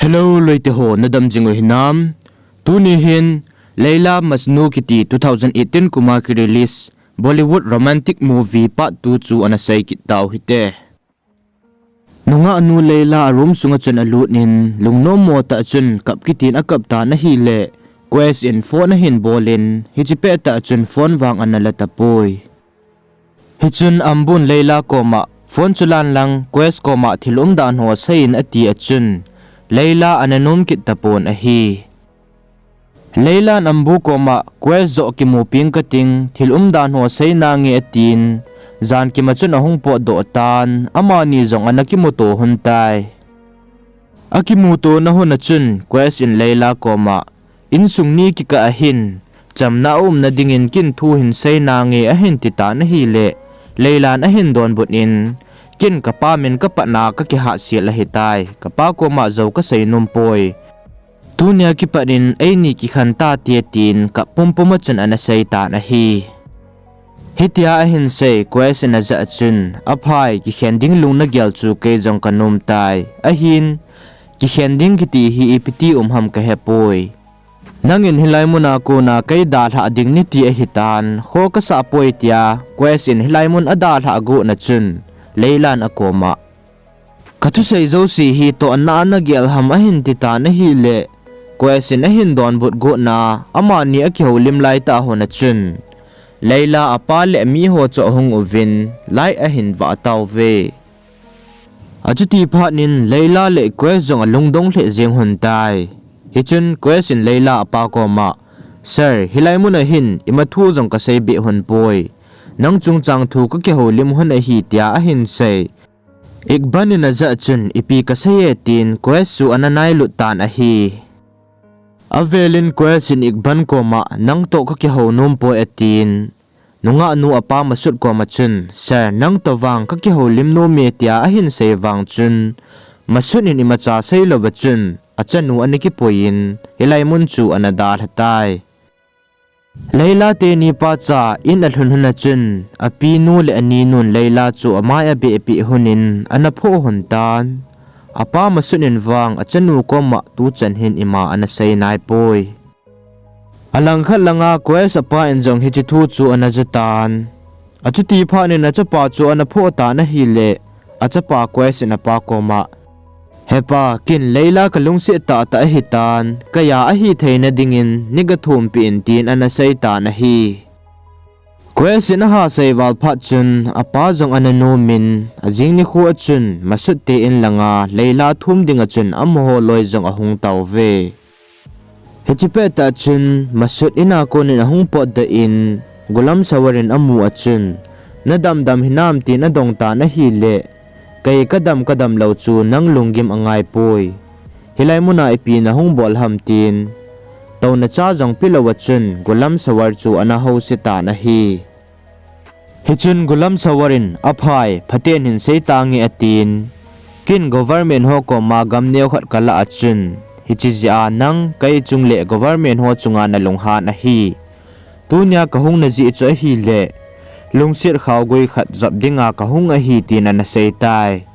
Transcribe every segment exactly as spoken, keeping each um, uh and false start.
Hello, loite ho, nadam jing u hinam? Tuni hin, Laila Majnu kiti two thousand eighteen kuma ki release Bollywood romantic movie part two chu ana sei kit tau hite. Nungah nu Laila a room sunga chun alut in, lungnom mo tah chun kap kitin akap tan ahile, Quest in phone ahin bol in, hiche pettah chun phone vang ana la tapoi. Hichun Ambun Laila koma, phone chu lan lang, Quest koma thil umdan ho seiyin ati a chun, Laila ana nom kit tapon ahi. Lailan Ambu koma, Quest joh kimu ping kating, thil umdan ho sei nange atin, jan kima chun ahung potdoh tan, amani jong ana kimuto lhon tai. Akimuto na lhon a chun, Quest in Laila koma, insung ni kikah ahin, chamna aumna dingin kin thu hin sei nange ahin ti tan ahile, Lailan ahin donbut in, kin kapa min kapatna kakihahsel ahitai, kapa koma jou kasei nompoi. Tunia kipat in eini kikhen tate tin kap pumpum a chun ana sei tan ahi. Hitia ahin sei, Quest in ajah a chun, aphai, kikhen ding lungna gel chu kei jong kanom tai. Ahin, kikhen ding kiti hi ipi ti um ham kahepoi. Nangin hilai muna kona kei dalhah ding nati ahitan, kho kasah poi tia, Quest in hilai mun adalhah got na chun, Lailan akoma, kathusei jouse hi tohna a nagel ham ahin ti tan ahile, Quest in ahin donbut got na, amani akihoulim laitah lhon a chun, Laila apa le miho chu ahung uvin, light ahin vah tauve. Achuti phat in Laila le Quest jong alungdong lheh jeng lhon tai. Hichun Quest in Laila apa koma, Sir, hilai muna hin ima thu jong kasei beh lhon poi. Nang chungchang thu kakihoulim lhon ahi tia ahin sei. Iqbal in ajah chun ipi kasei e tin Quest chu ana nailut tan ahi. Avelin Quest in Iqbal koma, nang toh kakihou nompoi atin. Nungah nu apa Masut koma chun, Sir, nang toh vang kakihoulim nome tia ahin sei vang chun, Masut in imacha seilouva chun, achanu ana kipuiyin, hilai mun chu ana dalha tai. Laila teni pacha in alhun lhon a chun, apinu le aninun Laila chu amai abehpeh lhonin ana phoh lhon tan. Apa Masut in vang achanu koma tuchan hin ima ana sei naipoi. Alangkhat langa Quest apa in jong hiche thu chu ana jatan. Achuti phat in achapa chu ana phoh tan ahile, achapa Quest in apa koma, Hepa, kin Laila kalungset tahtah ahitan, keiya ahitheina dingin nei gathumpi in tin ana sei tan ahi. Quest in aha sei val phat chun, apa jong ana nomin, ajing nikho a chun, Masut te in langa, Laila thum dinga chun, amaho loi jong ahung tauve. Hiche pettah chun, Masut in a konin ahung potdoh in, Gulam Sawar in amu a chun, nadamdam hinam tin adong tan ahile, kei kadam kadam lou chu nang lunggim angaipoi. Hilai muna ipi nahung bol ham tin, touna cha jong pelouva chun, Gulam Sawar chu ana house tan ahi. Hichun Gulam Sawar in, aphai, phaten hin sei tange atin, kin government ho koma gam neokhat kalah a chun, hiche jeh a nang kei chung le government ho chunga nalunghan ahi. Tunia kahungna jeh chu ahile, lungset khaogui khat jop dinga kahung ahi tin ana sei tai.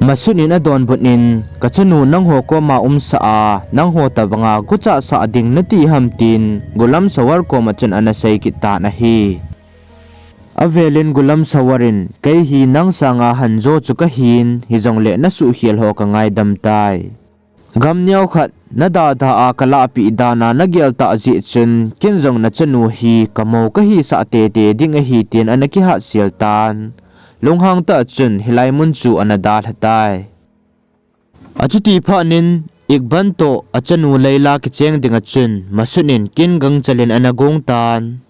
Masut in adonbut in, kachanu nangho koma umsah a, nangho tobanga guchah sah ding nati ham tin, Gulam Sawar koma chun ana sei kit tan ahi. Avelin Gulam Sawar in, kei hi nang sanga hanjo chu kahin, hijongle nasuhkhel ho kangaidam tai. Gam neokhat, nadada a kalahpeh dan a nagel tah jeh chun, ken jong nachanu hi kamou kahisah tete ding ahi tin ana kihatsel tan. Lunghang tah chun hilai mun chu ana dalha tai. Achuti phat in, Iqbal toh achanu Laila kicheng dinga chun, Masut in ken gangchel in ana gong tan.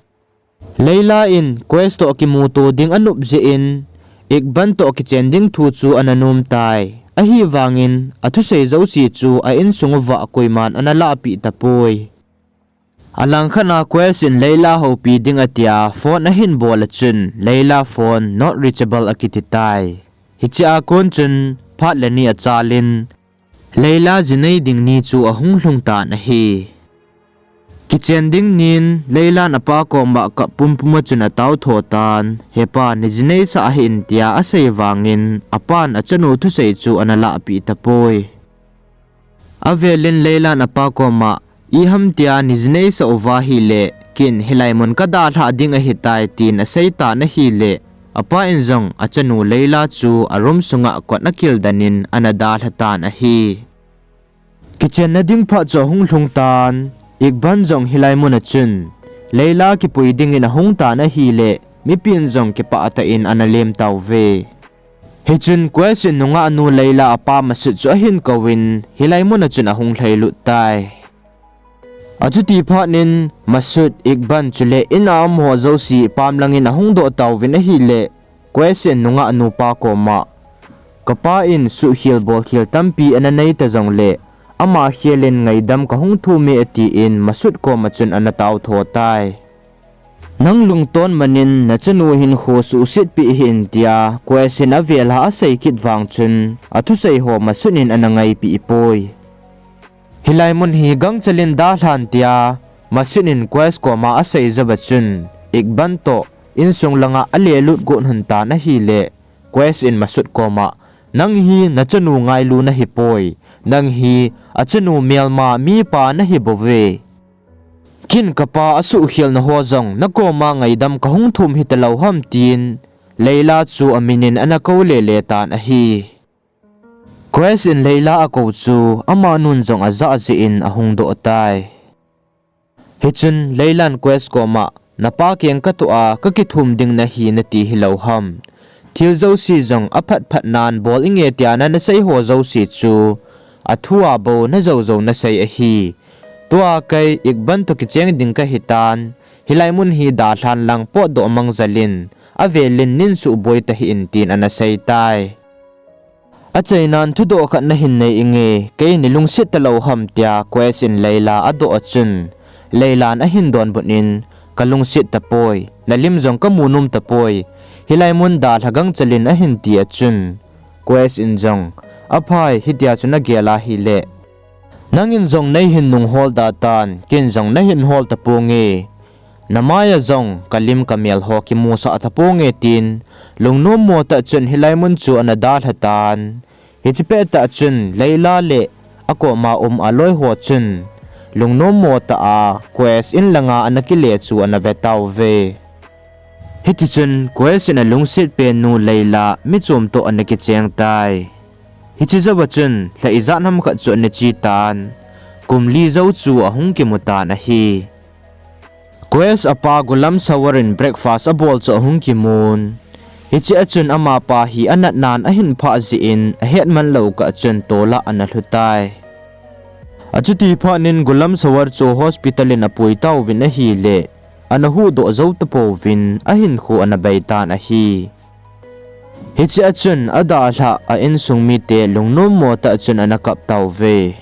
Laila in Quest toh kimuto ding anop jeh in, Iqbal toh kichen ding thu chu ana nom tai. Ahivangin, athusei jouse chu a insung uva koiman ana lahpeh tapoi. Alangkhat a Quest in Laila houpi ding atia phone ahin bol a chun, Laila phone not reachable akiti tai. Hiche a kon chun, phat le ni achal in, Laila jinei ding ni chu ahung lhung tan ahi. Kichen ding nin, Lailan apa koma kap pumpum a chun atao tho tan, hepa, nei jinei sah hih in tia asei vangin, apan achanu thusei chu ana lahpeh tapoi. Avelin Leilan apa koma, iham tia nei jinei sah uva ahile, ken hilai mun kadalhah ding ahitai tin asei tan ahile, apa in jong achanu Leila chu a room sunga kot akildan in ana dalha tan ahi. Kichenna ding phat chu ahung lhung tan, Ikban jong hilai mun a chun Leila kipui dingin ahung tan ahile, mipin jong kipah tah in ana lem tauve. Hichun Quest in nungah nu Leila apa Masud chu ahin kouvin, hilai mun a chun ahung lhailut tai. Achuti phat in Masud, Ikban chule in a umho jouse pamlangin ahung doh tauvin ahile, Quest in nungah nupa koma, kapa in suhkhel bolkhel tampi ana nei ta jongle, ama khelin ngaidam kahung thum e atin Masud koma chun ana taotho tai. Nang lungton manin nachanu hinkho suhsetpeh hih in tia Quest in avel a asei kit vang chun, athusei ho Masud in ana ngaipeh poi. Hilai mun hi gangchel in dalhan tia Masud in Quest koma asei jouva chun, Ikban toh insung langa alelut got lhon tan ahile, Quest in Masud koma, nang hi nachanu ngailu nahipoi, nang hi achanu melma mipa nahibouve. Ken kapa asuhkhelna ho jong nakoma ngaidam kahung thum hitalou ham tin, Leila chu aminin ana kou lele tan ahi. Quest in Leila akou chu amanun jong ajah jeh in ahung doh tai. Hichun Leilan Quest koma, napa keng katoh a kakithum ding nahi nati hilou ham? Thil jouse jong aphat phat nan bol inge tia nasei ho jouse chu, athua bou najou jou nasei ahi. Tua kei Ikban toh kicheng ding kahitan, hilai mun hi dalhan lang potdoh mang jal in, avelin nei suhboi tahih in tin ana sei tai. Achainan thudoh khat nahin nei inge, kei nei lungset talou ham tia Quest in Leila adoh a chun, Leilan ahin donbut in, kalungset tapoi, nalim jong kamu nom tapoi, hilai mun dalha gangchel in ahin ti a chun, Quest in jong, aphai hitia chu nagel ahile, nangin jong neihin nunghol da tan, ken jong nahin hol taponge. Namai a jong kalim kamel ho kimusah taponge tin, lungnommo tah chun hilai mun chu ana dalha tan. Hiche pettah chun Leila le akoma um aloi ho chun, lungnommo tah a Quest in langa ana kile chu ana ve tauve. Hitichun Quest in alungset pennu Leila michom toh ana kicheng tai. Hiche jouva chun lha ijat ham khat chu ana che tan. Kum li jou chu ahung kimu tan ahi. Quest apa Gulam Sawar in breakfast abol chu ahung kimun. Hiche a chun amapa hi anatnan ahin phah jeh in ahetman lou kah chun tola ana lhu tai. Achuti phat in Gulam Sawar chu hospital in apui tauvin ahile, ana huhdoh jou tapouvin ahinkho ana bei tan ahi. Hiche a chun adalhah a insung mite lungnommo tah chun ana kap tauve.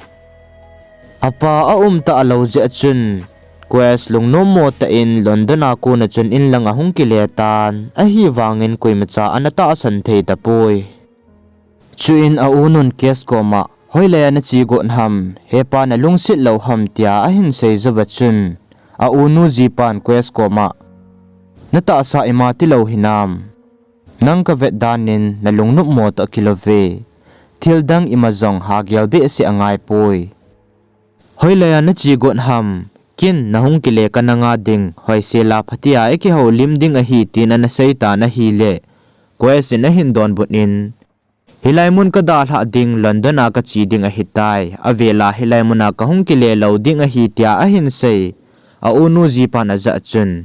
Apa aum talou jeh a chun, Quest lungnommo tah in London a kona chun inlang ahung kile tan, ahivangin koimacha ana tahsan thei tapoi. Chuin aunun Quest koma, hoilai a nache got ham, hepa nalungset lou ham tia ahin sei jouva chun, aunu jipan Quest koma, natahsa ima tilou hinam? Nang kavet dan in nalungnopmo toh kilouve. Thildang ima jong hagel behseh angaipoi. Hoilai a nache got ham, ken nahung kile kananga ding, hoisel a phatea ikihoulim ding ahi tin ana sei tan ahile, Quest in ahin donbut in, hilai mun kadalhah ding London a kache ding ahitai, avel a hilai mun a kahung kile lou ding ahi tia ahin sei. Aunu jipan ajah chun,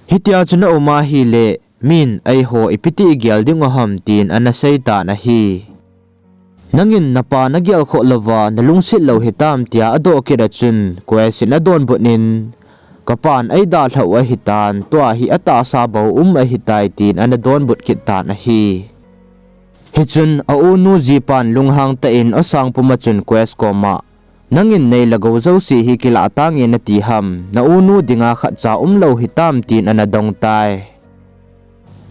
hitia chu naum ahile, min eiho ipi ti igel ding u ham tin ana sei tan ahi. Nangin napa nagel khoh louva nalungset lou hitam tia adoh kit a chun, Quest in adonbut in, kapan eidalhah u ahitan, tua hi atahsa bou um ahitai tin ana donbut kit tan ahi. Hichun aunu jipan lunghang tah in asang puma chun Quest koma, nangin neilagou jouse hi kilah tange nati ham, naunu dinga khatcha umlou hitam tin ana dong tai.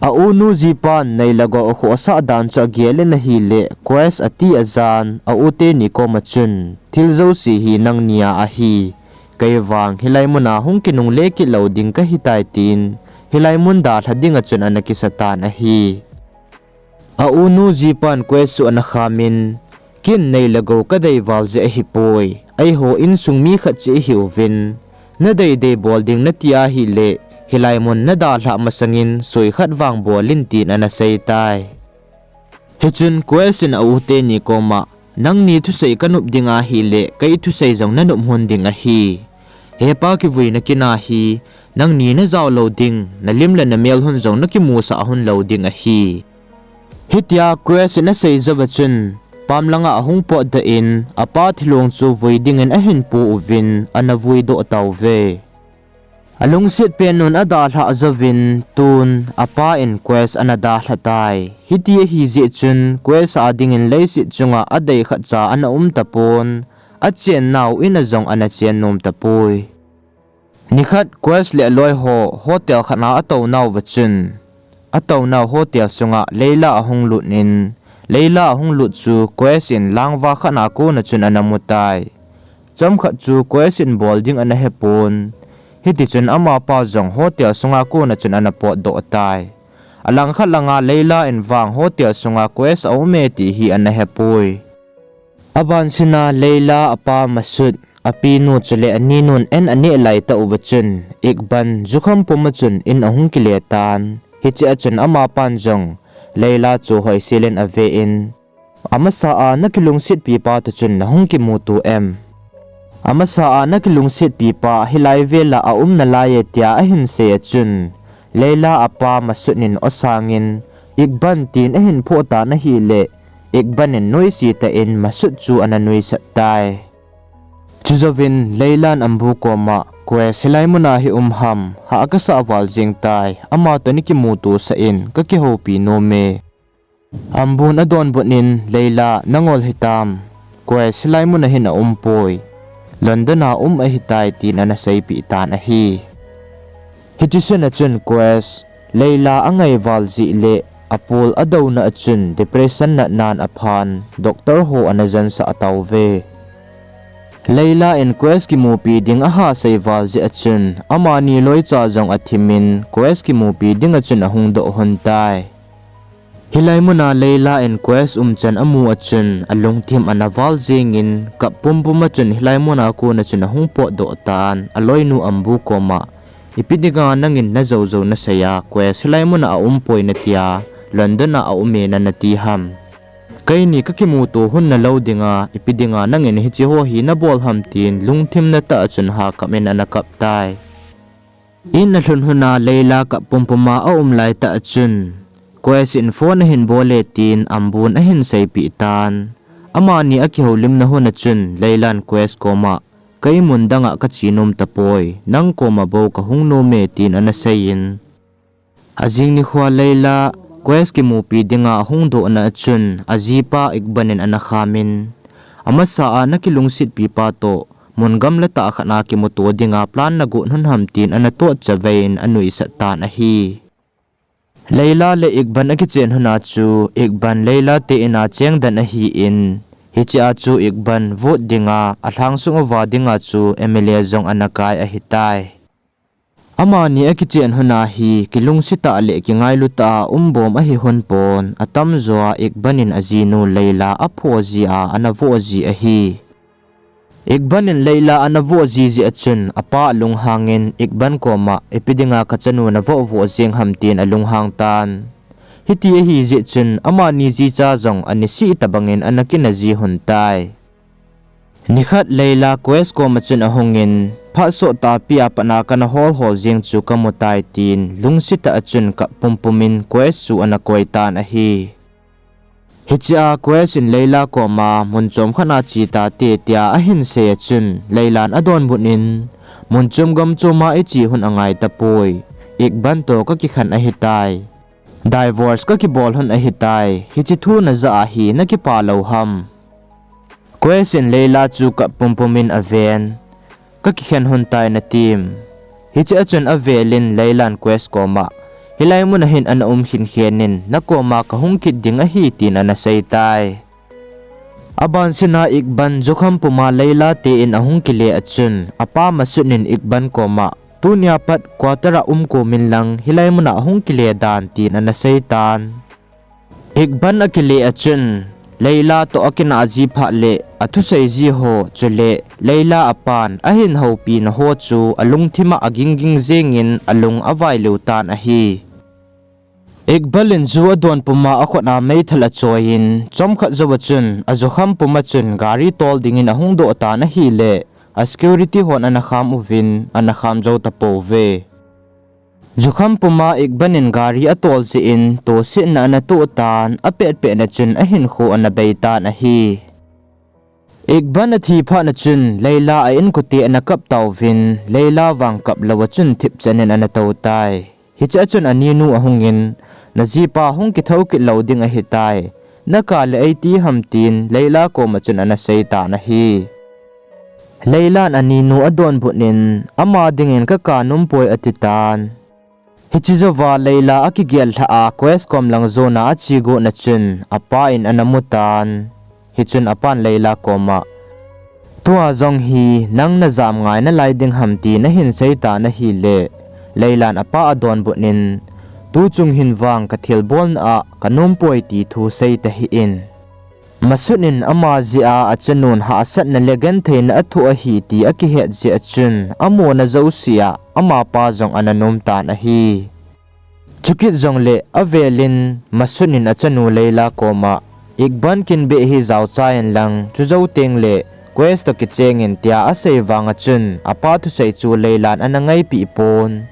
Aunu jipan neilagou akhohsah dan chu agel in ahile, Quest ati ajan, aute ni koma chun, thil jouse hi nangnia ahi. Kei vang hilai muna hung kinungle kit lou ding kahitai tin, hilai mun dalha dinga chun ana kisa tan ahi. Aunu jipan Quest chu ana khamin, Kin nei le gou kadei val jeh ahipoi. Eiho insung mi khat cheh ihiuvin. Nadei dei bol ding nati ahile, hilai mun nadalhah masangin soi khat vang bol in tin ana sei tai. Hichun Quest in a u teni koma, nangni thusei kanop ding ahile, kei thusei jong nanop hon ding ahi. Hepa kivuina kin ahi, nangni najao lou ding, nalim le namel hon jong nakimusah hon lou ding ahi. Hitia Quest in asei jouva chun, pam langa ahung potdoh in, apa thilong chu vui dingin ahin pu uvin, ana vui doh tauve. Alungset pen un adalhah jouvin, tun apa in Quest ana dalha tai. Hiti ahi jeh chun, Quest a dingin leiset chunga adei khatcha ana um tapon, achennau in a jong ana chen nom tapoi. Nikhat Quest le aloi ho hotel khat a atounauva chun, atounau hotel sunga Leila ahung lut in, Leila ahung lut chu Quest in langva khat a kona chun ana mu tai. Chomkhat chu Quest in bol ding ana hepon. Hitichun amapa jong hotel sunga kona chun ana potdoh tai. Alangkhat langa Leila in vang hotel sunga Quest aume ti hi ana hepoi. Abansina Leila apa Masut, apinu chule aninun an aneh laitah uva chun, Iqbal jukham puma chun in ahung kile tan. Hichea chun amapan jong Leila chu hoiselin ave in, amasa a nakilungsetpi pa toh chun nahung kimuto em? Amasa a nakilungsetpi pa hilai vela aum nalai e tia ahin sei a chun, Leila apa Masut in osangin, Iqbal tin ahin phoh tan ahile, Iqbal in noise tah in Masut chu ana nuisat tai. Chujouvin Leilan Ambu koma, Quest hilai muna hi um ham, hah kasah val jeng tai, ama toh nakimuto sah in, kakihoupi nom e. Ambun adonbut in, Leila, nangol hitam? Quest hilai muna hin aumpoi. London a um ahitai tin ana seipeh tan ahi. Hiche suna chun Quest, Leila angai val jeh le, apol adouna a chun depression natnan aphan, doctor ho ana jensah tauve. Leila in Quest kimupi ding aha sei val jeh a chun, amani loicha jong athimin, Quest kimupi dinga chun ahung doh hon tai. Hilai muna Leila in Quest umchan amu a chun, alungthim ana val jengin, kap pumpum a chun hilai muna kona chun ahung potdoh tan, aloinu Ambu koma, ipi dinga nangin najoujou nasei a, Quest hilai muna aumpoi natia, London a aume nana ti ham? Keini kakimuto hon nalou dinga, ipi dinga nangin hiche ho hi nabol ham tin, lungthim natah a chun hakap in ana kap tai. In alhun lhuna Leila kap pumpuma aum laitah a chun, Quest in phone ahin bol e tin Ambun ahin seipeh tan. Amani akihoulimna hun a chun Leilan Quest koma, kei mun danga kache nom tapoi, nang koma bou kahung nom e tin ana seiyin. Ajing nikhoa Leila, Quest kimupi dinga ahung dohna a chun, ajipa Iqbal in ana khamin. Amasa a nakilungsetpi pa toh, mun gamla tah khat a kimuto dinga plan nagot hon ham tin ana tohchavei in anuisat tan ahi. Leila le Iqbal akichen lhuna chu, Iqbal Leila te in a chengden ahin, hichea chu Iqbal vote dinga, alhangsung uva dinga chu M L A jong ana kai ahitai. Amani akichen lhuna hi, kilungsetah le kingailu tah a umbom ahi lhon pon, atamjoa Iqbal in ajinu Leila aphoh jia ana voh ji ahi. Iqbal in Leila ana voh ji jeh a chun, apa alunghangin Iqbal koma, ipi dinga kachanu navoh voh jeng ham tin alunghang tan. Hiti ahi jeh chun, amani jicha jong anisih tobangin ana kina ji lhon tai. Nikhat Leila Quest koma chun ahungin, phat sot tahpi a pat a kana hol hol jeng chu kamu tai tin, lungsetah a chun kap pumpumin Quest chu ana koi tan ahi. Hichea Quest in Leila koma mun chom khat a che tate tia ahin sei a chun, Leilan adonbut in, mun chom gam choma iche lhon angai tapoi. Iqbal toh kakikhen ahitai. Divorce kakibol lhon ahitai. Hiche thu najah a hi nakipah lou ham? Quest in Leila chu kap pumpumin aven. Kakikhen lhon tai natim? Hichea chun avelin Leilan Quest koma, hilai muna hin ana um khenkhen in, nakoma kahung kit ding ahi tin ana sei tai. Abansina Iqbal jukham puma Leila te in ahung kile a chun, apa Masut in Iqbal koma, tunia pat quarter a umkomin lang, hilai muna ahung kile dan tin ana sei tan. Iqbal akile a chun, Leila toh akinah ji phat le athusei ji ho chule Leila apan ahin houpina ho chu alungthim a aging ging jengin alung availou tan ahi. Iqbal in ju adon puma akhut a meithal achoiyin, chomkhat jouva chun ajukham puma chun gari tol dingin ahung doh tan ahile, a security hon ana kham uvin, ana kham jou tapouve. Jukham puma Iqbal in gari atol jeh in, tosetna ana toh tan, apetpetna chun ahinkho ana bei tan ahi. Iqbal athi phatna chun Leila a inkote ana kap tauvin, Leila vang kap louva chun thipchan in ana tou tai. Hichea chun aninu ahungin, najipa hung kithou kit lou ding ahitai. Naka le eiti ham tin Leila koma chun ana sei tan ahi. Leilan aninu adonbut in, ama dingin kaka nompoi ati tan. Hiche jouva Leila akigel lhah a Quest kom lang jona ache gotna chun, apa in ana mu tan. Hichun apan Leila koma, tua jong hi nang najam ngai nalai ding ham ti nahin sei tan ahile, Leilan apa adonbut in, tuchung hin vang kathilbolna a kanompoi ti thu sei tahih in. Masut in ama jeh a achanun hahsatna le gentheina athoh ahi ti akihet jeh a chun, amona jouse a amapa jong ana nom tan ahi. Chukit jongle avelin Masut in achanu Leila koma, Iqbal kin beh hi jaocha inlang, chujou tengle Quest toh kichengin tia asei vanga chun, apa thusei chu Leilan ana ngaipeh pon.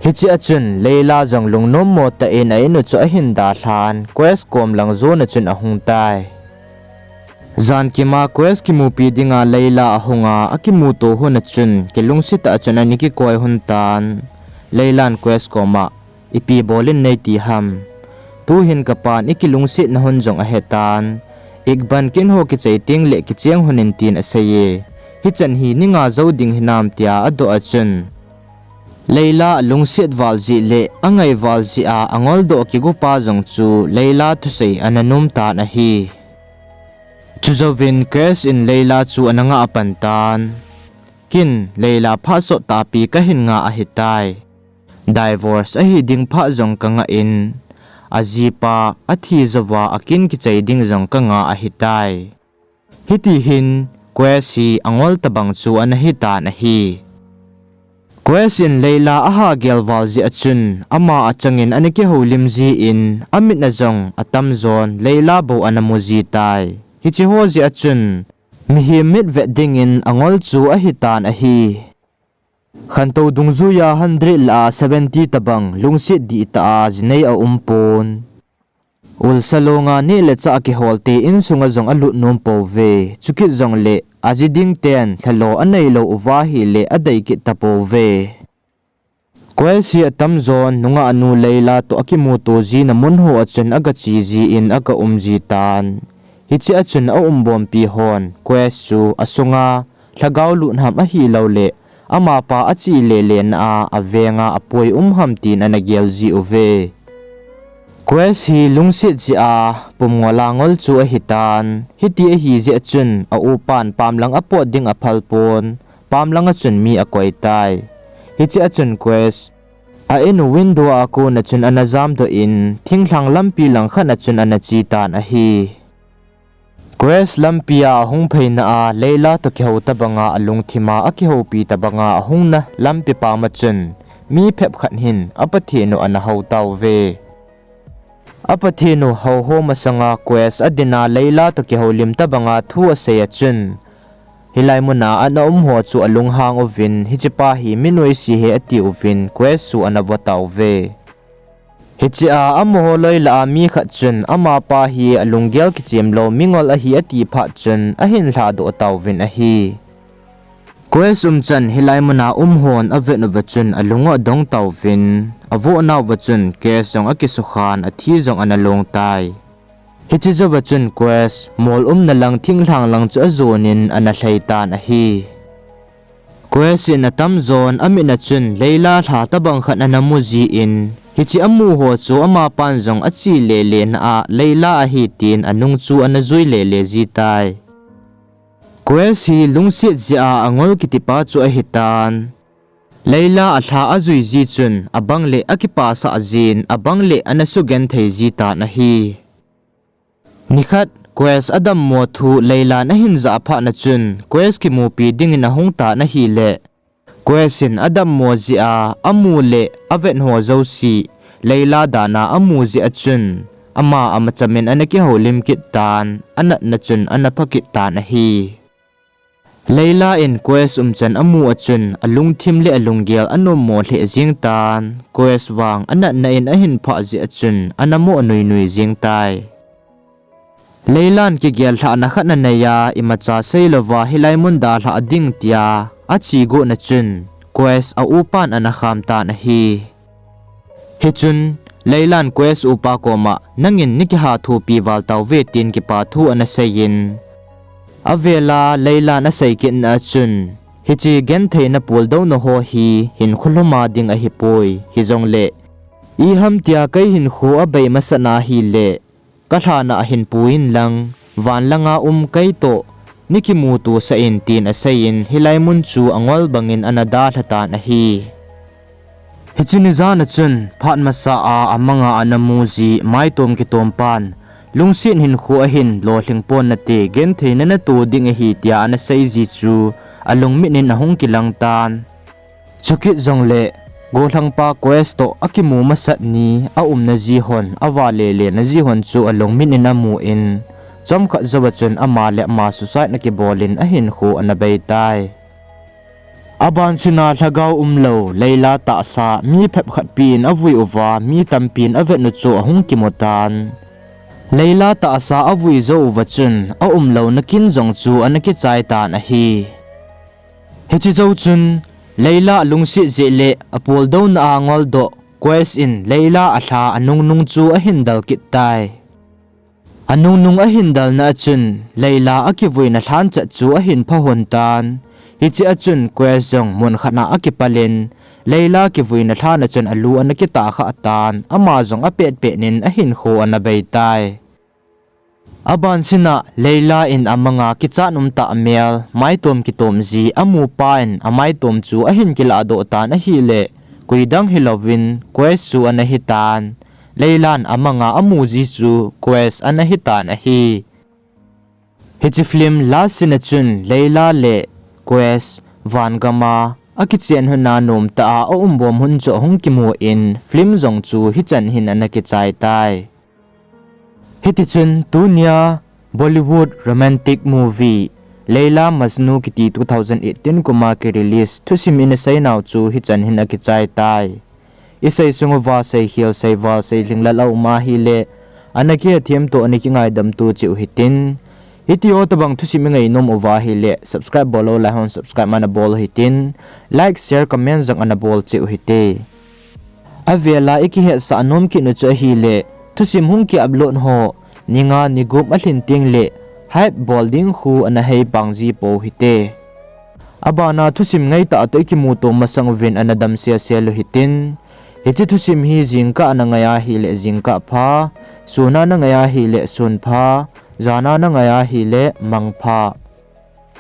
Hichea chun Leila jong lungnommo tah in a in u chu ahin dalhan, Quest kom lang jona chun ahung tai. Jan kima Quest kimupi dinga Leila ahunga, akimuto huna chun kilungset tah a chun ana kikoi hon tan. Leilan Quest koma, ipi bolin neiti ham? Tuhin kapan ikilungsetna hon jong ahetan. Iqbal kin ho kichei tengle kicheng hon in tin aseiye. Hichan hi ni nga jou ding hinam tia adoh a chun, Leila alungset val jeh le angai val jeh a angoldoh kigupa jong chu Leila thusei ana nom tan ahi. Chujouvin Quest in Leila chu ana ngah pan tan. Kin Leila phat sot tahpi kahin ngah ahitai. Divorce ahi ding phat jong kangah in, ajipa athi jouva akin kichei ding jong kangah ahitai. Hiti hin Quest hi angol tobang chu ana hitan ahi. Quest in Leila aha gel val jeh a chun ama achangin ana kihoulim jin, amitna jong atamjon Leila bou ana mu jitai. Hiche ho jeh a chun mihem mit vet dingin angol chu ahitan ahi. Khantou dungjuia hundred lah a seventy tobang lungset dihtah a jinei aumpon. Ulsa longa neh le chah kiholte insunga jong alut nompouve. Chukit jongle aji dingten lhalo aneilou uva ahile adei kit tapouve. Quest hi atamjon nungahnu Leila toh akimuto jina munho a chun agache jin agaum jitan. Hichea chun aumbompi hon Quest chu asunga lhagao lut ham ahiloule amapa ache lele na a avenga apoi um ham tin ana gel jiuve. Quest hi lungset jeh a pumngol a ngol chu ahitan. Hiti ahi jeh a chun aupan pamlang apot ding aphal pon, pamlanga chun mi akoitai. Hichea chun Quest a in u window a kona chun ana jamdoh in, thinglhang lampi langkhat a chun ana chetan ahi. Quest lampia ahung pheina a Leila toh kihou tobanga alungthima akihoupi tobanga ahungna lampi pama chun mi phepkhat hin a Pathen u ana hou tauve. A Pathen u houho masanga Quest adina Leila toh kihoulim tobanga thu asei a chun, hilai muna ana umho chu alunghang uvin, hichepa hi mi noise ahi atiuvin, Quest chu ana vo tauve. Hichea amaho loi lah a mi khat chun amapa hi alunggel kichemlou mingol ahi ati phat chun ahin lhadoh tauvin ahi. Quest umchan hilai muna umhon avet uva chun alung u adong tauvin, avohnauva chun Quest jong akisukhan athi jong ana long tai. Hiche jouva chun Quest mol umna lang thinglhang lang chu ajonin ana lhai tan ahi. Quest in atamjon amitna chun Leila lha tobang khat ana mu jin, hiche amuho chu amapan jong ache lele na a Leila ahi tin anung chu ana jui lele jitai. Quest hi lungset jeh a angol kitipa chu ahitan. Leila alha ajui ji chun abang le akipasah jin, abang le ana sugenthei jitan ahi. Nikhat Quest adammo thu Leilan ahin jah phat na chun Quest kimupi dingin ahung tan ahile, Quest in adammo jeh a amu le avet ho jouse Leila dan a amu jeh a chun ama amachamin ana kihoulim kit tan, anatna chun ana pha kit tan ahi. Leila in Quest umchan amu a chun alungthim le alunggel anommo lheh jeng tan, Quest vang anatna in ahin phah jeh a chun ana mo nuinui jeng tai. Leilan kigel lhahna khat anei a, imacha seilouva hilai mun dalhah ding tia ache got na chun Quest a upan ana kham tan ahi. Hichun Leilan Quest upa koma, nangin nakiha thopi val tauve, tin kipa thu ana seiyin, avela Leilan asei kitna a chun, hiche gentheina puldouna ho hi hinkho lhoma ding ahipoi, hijongle iham tia kei hinkho abei masat na ahile, kalhan a hin pui inlang, van langa um kei toh nakimuto sah in, tin aseiyin, hilai mun chu angol bangin ana dalha tan ahi. Hiche ni jan a chun phat masa a amanga ana mu ji maitom kitom pan, lungset hinkho ahin lolhing pon nate, gentheina nato ding ahi tia ana sei ji chu alung mit in ahung kilang tan. Chukit jongle, gollhangpa Quest toh akimu masat ni, aumna ji hon, avalele na ji hon chu alung mit in amu in, chomkhat jouva chun ama le ama suicide ana kibol in ahinkho ana bei tai. Abansina lhagao umlou Leila tahsa mi phepkhat pi in avui uva mi tampin avet u chu ahung kimu tan. Leila tahsa avui jou uva chun aumlouna kin jong chu ana kichai tan ahi. Hiche jou chun Leila alungset jeh le apuldouna a ngoldoh Quest in Leila alha anungnung chu ahin del kit tai. Anungnung ahin delna a chun Leila akivuina lhan chat chu ahin pha hon tan. Hiche a chun Quest jong mun khat a akipal in, Leila kivuina lhan a chun alu ana kitah khah tan, ama jong apetpet in ahinkho ana bei tai. Abansina Leila in amanga kichat umtah mel, maitom kitom ji amupa in amaitom chu ahin kilahdoh tan ahile, koidang hilouvin Quest chu ana hitan. Leilan amanga amu ji chu Quest ana hitan ahi. Hiche film last scene a chun Leila le Quest van gam a akichen hon a nomtah a aumbom hon chu ahung kimu in, film jong chu hichan hin ana kichai tai. Hitichun tunia Bollywood romantic movie Laila Majnu kiti two thousand eighteen kuma ki release thusim ina seinau chu hichan hin akichai tai. Isei sung uva seikhel, seival, seilhinglel aum ahile, ana kihethem to, ana kingaidam to cheh u hitin. Hitiho tobang thusim ingainom uva ahile subscribe bollou lai hon subscribe ana bol u hitin, like, share, comment jong ana bol cheh u hite. Avela ikihetsah nom kit u chu ahile, thusim hung ki upload ho ni nga ni gup alhin tengle hype bol ding khu ana hei pang ji pou hite. Abana thusim ngaitah toh ikimuto masang uvin ana dam selsel u hitin. Hiche thusim hi jingkah a nangai ahile jingkah pha, sun a nangai ahile sun pha, jan a nangai ahile mang pha.